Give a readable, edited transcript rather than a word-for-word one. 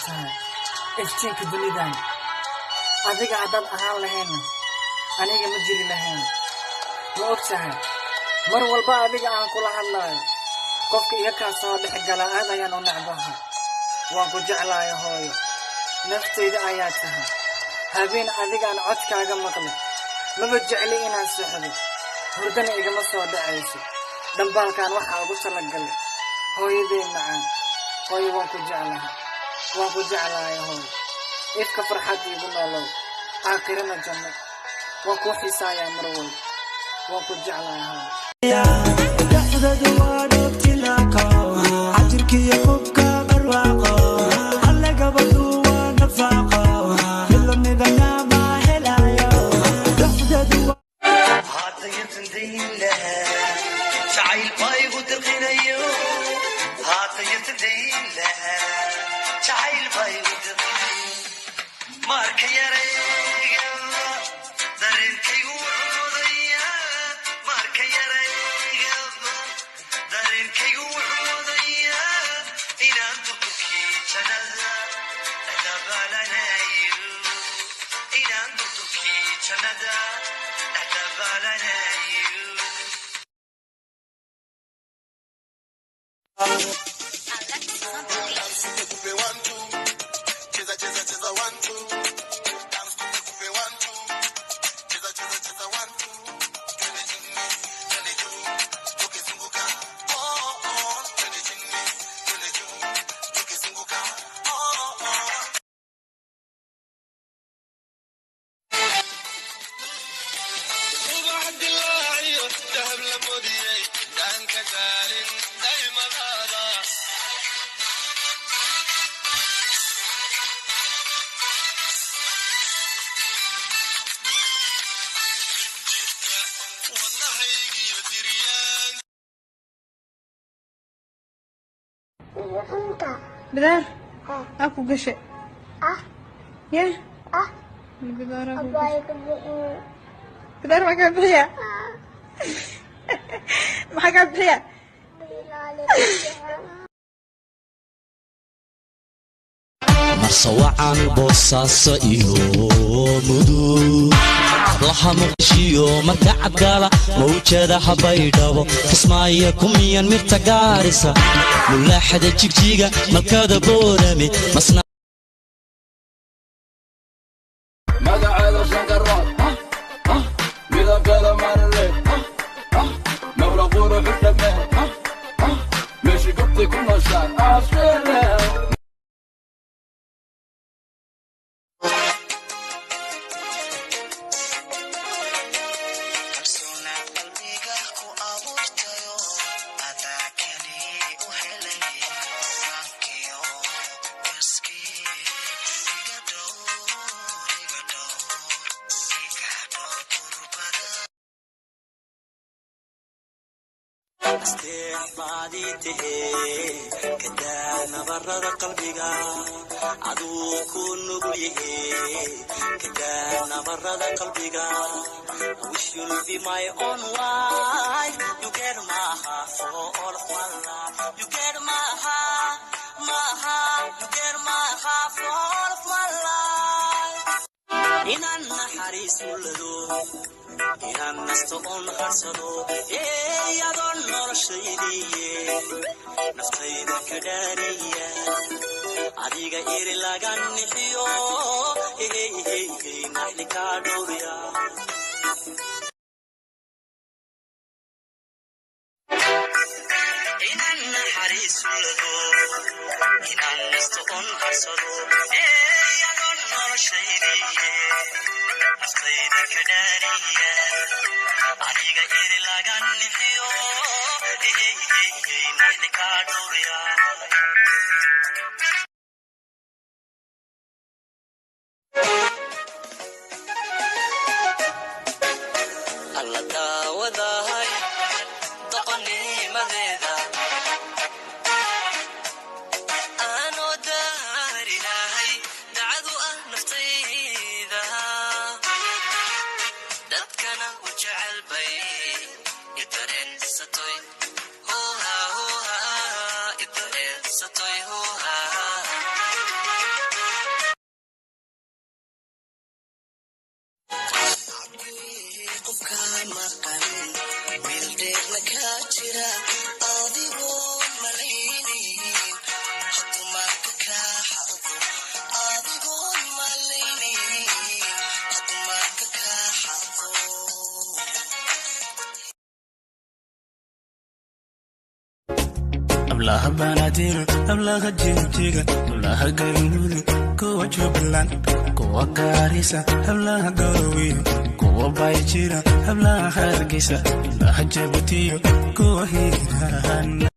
Tahay iftiinka dunidan. Adiga haddaad ahaan lahaynna, aniga ma jiri lahayn. Ma og tahay, mar walba adiga aan kula hadlaayo, qofka iga kaa soo dhex gala aad ayaan u necbahay. Waan ku jeclaaya, hooyo, naftayda ayaa tahay. Habeen adiga aan codkaaga maqlay maba jecli inaan seexdo, hurdana igama soo dhacayso. Dhambaalkan waxaa ugu talagalay hooyaday macaan. Hooyo, waan ku jeclahay, waan ku jeclahay, hooyo. Ifka farxad iigu noolow, aakhirana janno. Waan kuu xiisaayaa mar walba, waan ku jeclahay, hooyo. Dhexdadu waa dhoobtilaaqo, cajirkiyo qubka barwaaqo. Alle, gabadhu waa nafaaqo, mid lamidana ma helayo. Dhexdadu Haatayatan dayn lahaa, jacayl baa igu dirqinayo. Haatayatan dayn lahaa, jacayl baa igu dirqinayo. Marka yareygaba dareenkaygu wuxuu wadayaa, marka yareygaba dareenkaygu wuxuu wadayaa inaan durdurkii jannada dhexdabaalanayo, inaan durdurkii jannada dhexdabaalanayo. Kupe one two, cheza cheza cheza one two, dance kupe kupe one two, cheza cheza cheza one two, twende chini twende juu, tukizunguka oh oh, twende chini twende juu, tukizunguka oh oh. Ubax dilaaciyo dahab la modiyey, dhaanka daalin daymadaada. Wadnahaygiyo diryaan. Bidaar aa ku gashay ya bidaar aa ku gashay. Bidaar maxaa kaa bixiya? Maxaa kaa bixiya? Marsawacan, Boosaaso iyo Mudug, hablaha Muqdishiyo marka cadgala mawjadaha Baydhabo, Kismaayo kumiyan, mirta Gaarisa, mulaaxada Jigjiga, malkada Boorame masna. Magaceeda Shankaroon, midabkeeda marinle, mawla quruxu dhamee, meeshii gobtay ku nooshaan Australia. Kalsoonaad qalbiga ku abuurtayo, adaa keli u helay maankiyo kaskii. Iga dhowr, iga dhowr, iga dhowr kurbada. Asteex baadii tahee, kadaa nabarada qalbiga aduu ku nugul yahe, kadaa nabarada qalbiga. I wish you'll be my own wife. You get my heart for all of my life. You get my heart, my heart. You get my heart for all of my life. Inaan naxariis u lado, inaan nasto oon harsado, iyadoo noloshaydiiye naftayda ka dhaariya, adiga iri laga nixiyo, naxli kaa dhowriya. Inaan naxariis u lado, inaan nasto oon harsado, iyadoo noloshaydiiye naftayda ka dhaariya, adiga iri laga nixiyo, naxli kaa dhowriya. Alla daawadahay doqonnimadeeda, aanoo daarinahay dacadu ah naftayda, dadkana u jecel bay idareensatoy huha huha, idareensatoy huha. Kaa maqan meel dheerna kaa jira, adigoon malaynayn hadumaanka kaa xado, adigoon malaynayn hadumaanka kaa xado. Hablaha Banaadir, hablaha Jigjiga, hablaha Galmudug, kuwa Jubbaland, kuwa Gaarisa, hablaha Garowiyo, kuwa Bayjira, hablaha Hargeysa, hablaha Jabuutiyo, kuwa Hiiraan.